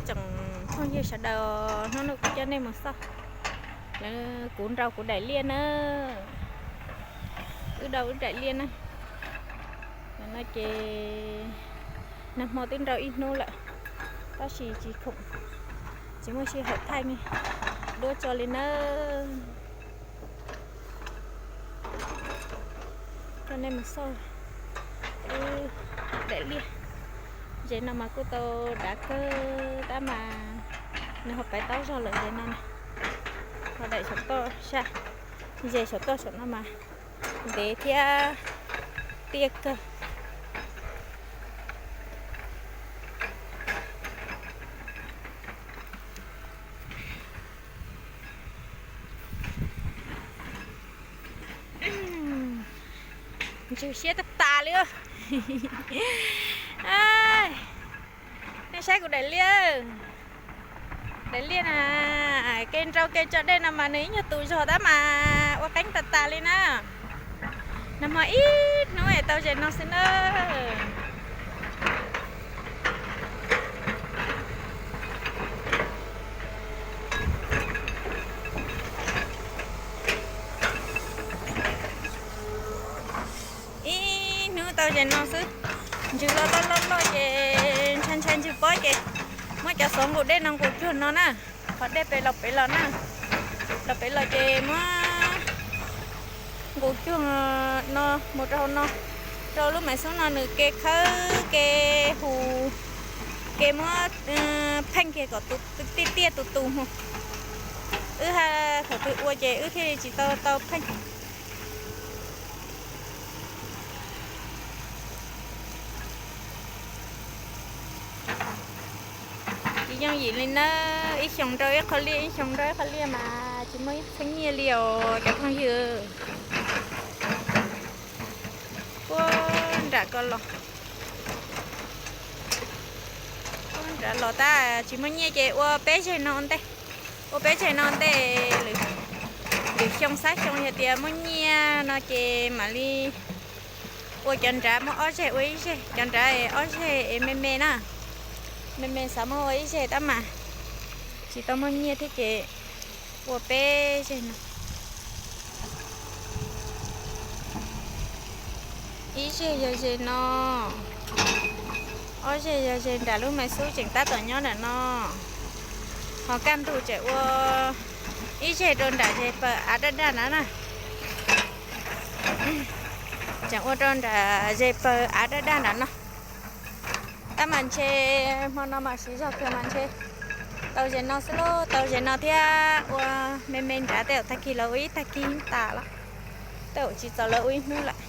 Tsoom phooj ywg sawv daws, hnub no kuv coj nej mus xauj, lawv kuv nrau kuv daim liaj na, wb nrau wb daim liaj na. No ces nag hmo twb nrau ib hnub lawm, tab sis tsis khoom, tsis muaj sij hawm thaij duab tso li nawb. Coj nej mus xauj wb daim liaj. Zes no mas kuj tau dav kawg tab mas nws ho paiv taub zog lawm zes no na. Ho daim saum toj sab, zes saum toj saum no mas ntev thiab tiaj kawg. Ntswg siab tag tas li. Nej saib kuv daim liaj, daim liaj na, kev nrau kev tso dej no mas nws ib nyuag tu zog tab mas ua qeeb tas tas li na. Nag hmo ib hnub es tau zes no xwb na. Ib hnub tau zes no xwb. Ntswg loj loj loj loj ces ntshai ntshai ntswg pob ces muab cov xov nqus dej no nqus cuag no na. Qhov dej pem los pem los na, los pem los ces muab nqus cuag no mus rau hauv no, rau lub maiv xub no nws ke khawb ke hus, ke muab pheej kiag kom tiaj tiaj tus tus mus. Wb ha thaum twg ua ces wb thiaj li tsis tau tau pheej. Tsis yooj yim li na, ib xyoos nrau ib qho liaj, ib xyoos nrau ib qho liaj mas tsis muaj ib txheeb nyiaj li os cov phooj ywg. Puag nram ko los, puag nram los tab tsis muaj nyiaj ces ua peb zeg no ntej, ua peb zeg no ntej, lwm xyoo xab xyoo yog tias muaj nyiaj no ces mam li ua cov nrad muab ob zeg ua ib zeg, cov nrad es ob zeg es me me na, me me xav muab ua ib zeg tab mas tsis tau muaj nyiaj thiab ces ua peb zeg no. Ib zeg yog zeg no, ob zeg yog zeg nram lub maiv xub tseem tab tom nyob nram no, ho kaj ntug tseem ua ib zeg rau nram zeg pawg av daj daj nrad na. Tseem ua rau nram zeg pawg av daj daj nrad no. Tab mas ntshe hmo no mas siv zog kawg mas ntshe tau zeg no xwb lauj, tau zeg no thiab ua me me nrad tej zaum tag kis lawv ua ib tag kis tas lawm, tej zaum tsis txaus lawv ua ib hnub lawm.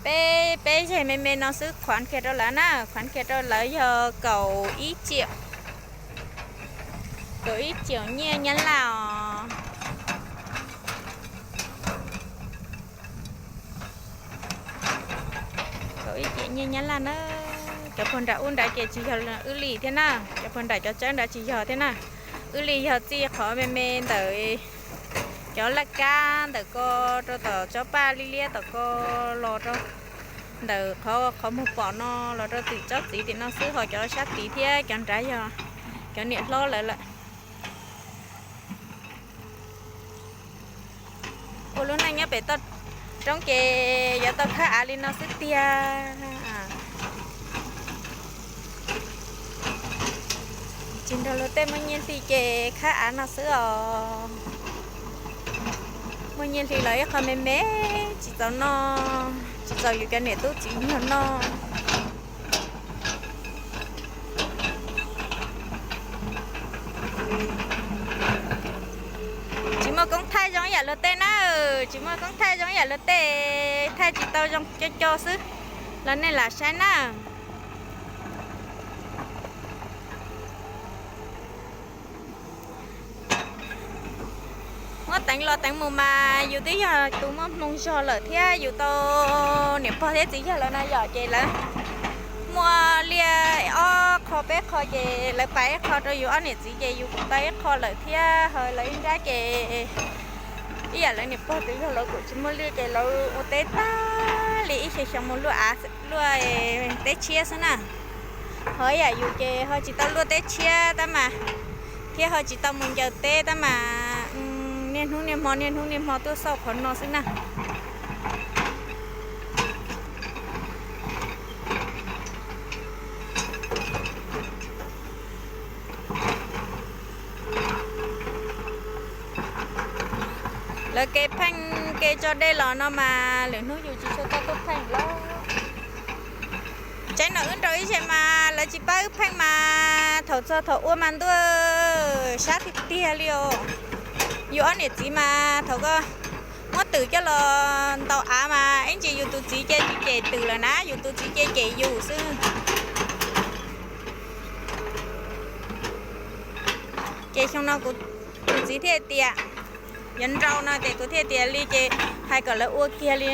Peb, peb zeg me me no xwb khuav kiag rau lawv na, khuav kiag rau lawv yog kaum ib ciam, kaum ib ciam nyiaj Nyab Laj os. Kaum ib ciam nyiaj Nyab Laj na. Cov puag nram ub nrad ces tsis yog wb li thiab na, cov puag nram cov tsawb nrad tsis yog thiab na. Wb li yog txij qhov me me ntawm cov laj kab ntawm ko rau tom tsob paj liab liab tom ko los rau ntawm qhov, qhov muag pom no los rau tim tsob txiv tim no xwb, ho cov sab tid thiab cov nrad yog cov niam hlob lawv lawm. Ua lub neej nyob pem toj roob ces yuav tau khawb av li no xwb tiag. Tsis nrog luag tej muaj nyiaj hli ces khawb av no xwb os. Muaj nyiaj hli los ib qho me me, tsis txaus noj, tsis txaus yus cov niam tub txiv nyuag noj. Tsis muaj koob thaij zoo ib yam luag tej na, tsis muaj koob thaij zoo ib yam luag tej, thaij tsis tau zoo co co xwb, los nej lam saib na. Muab teev los teev mus mas yus twb yog tus muaj hmoo zog lawm thiab yus tau niam pog thiab txiv yawg lawv na yom, ces lawv muaj liaj ob qho peb qho ces lawv pab ib qho rau yus ob niam txiv ces yus kuj tau ib qho lawm thiab, ho lawv ib nrab ces Ib yam lawv niam pog tus yawg lawv kuj tsis muaj lwj ces lawv ua teb tag li ib xyoos xyoo mus luaj av, luaj teb tshiab xwb na. Ho ib yam yus ces ho tsis tau luaj teb tshiab tab mas, thiab ho tsis tau mus ncaws teb tab mas, niaj hnub niaj hmo niaj hnub niaj hmo tuaj xauj qhov no xwb na. Lawv kev pheej kev tso dej los no mas lwm hnub yus tsis tshua tau tuaj pheej lawm. Tseeb no wb nrau ib ze mas lawv tsis pab wb pheej mas thaum txog thaum ua mas ntuj, sab tiag tiag li os. Yus ob niam txiv mas thaum ko muab twm coj los ntaus av mas ib ntsis yus tus txiv cia li cem twm lawm na, yus tus txiv cia li cem yus xwb. Ces xyoo no kuv tus txiv thiaj tias yuav nrau no ces kuv thiaj tias li ces hais kom lawv ua kiag li,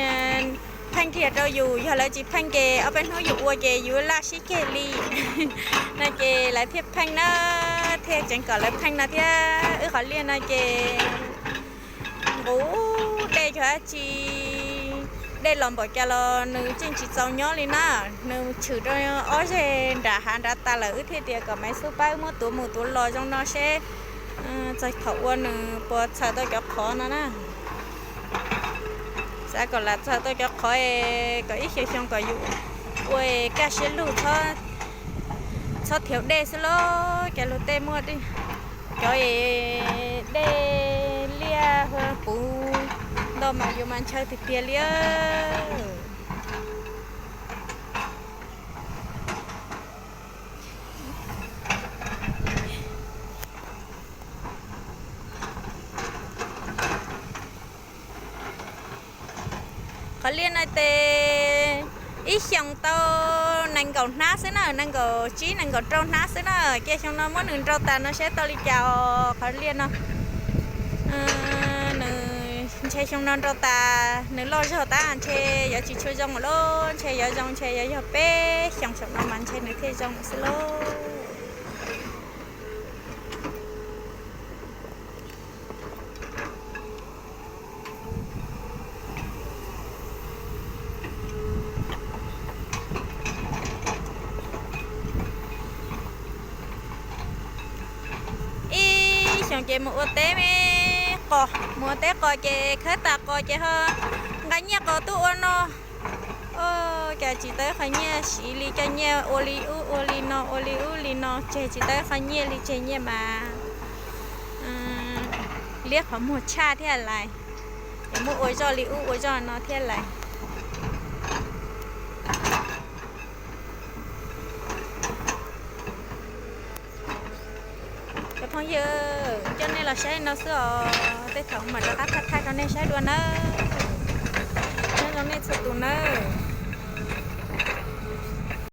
pheej kiag rau yus, yog lawv tsis pheej ces ob peb hnub yus ua ces yus laj sib ceg li. No ces lawv thiaj pheej na, thiaj tseev kom lawv pheej no thiab. Wb qhov liaj no ces nqus dej yog dab tsi, dej los npaum cas los nws tseem tsis txaus nyob li na. Nws tshwm rau ob zeg nram hav nrad tas lawm, wb thiaj tias kom Maiv Xub pab wb muab tuav mus tuav los zoo no seb txog thaum ua nws puas txhaws tau cov qhov no na. Xav kom lam txhaws tau cov qhov es kom ib xyoos xyoo kom yus ua kaj siab lug, txhob thiav dej xwb lauj. Cov lug tej muaj cov es dej liaj hu puv ntau mas yus mas ntshaw tiag tiag li. Qhov liaj no ces ib xyoos tau nees nkaum hnab xwb na, nees nkaum tsib nees nkaum rau hnab xwb na, ces xyoo no muab nws nrau tas no saib tau li cas os qhov liaj no. Nws ntshe xyoo no nrau tas nws loj zog tab ntshe yuav tsis tshua zoo lawm, ntshe yuav zoo ntshe yuav yog peb xyoos saum no mas ntshe nws thiaj zoo xwb lauj. Ib xyoos ces mus ua teb qos, mus ua teb qos ces khawb tas qos ces ho nqa nyiaj qos tuaj ua no. Cas tsis tau qhov nyiaj siv li, coj nyiaj ua li ub ua li no ua li ub li no tseg tsis tau qhov nyiaj li, tseg nyiaj mas liab qhov muag tshaj thiaj lais. Ces muab ua zoj li ub ua zoj no thiaj lais. Cov phooj ywg, coj nej los saib no xwb os, tej thaum mam rov qab thaij thaij rau nej saib dua nawb. Nyob zoo nej txhua tus nawb.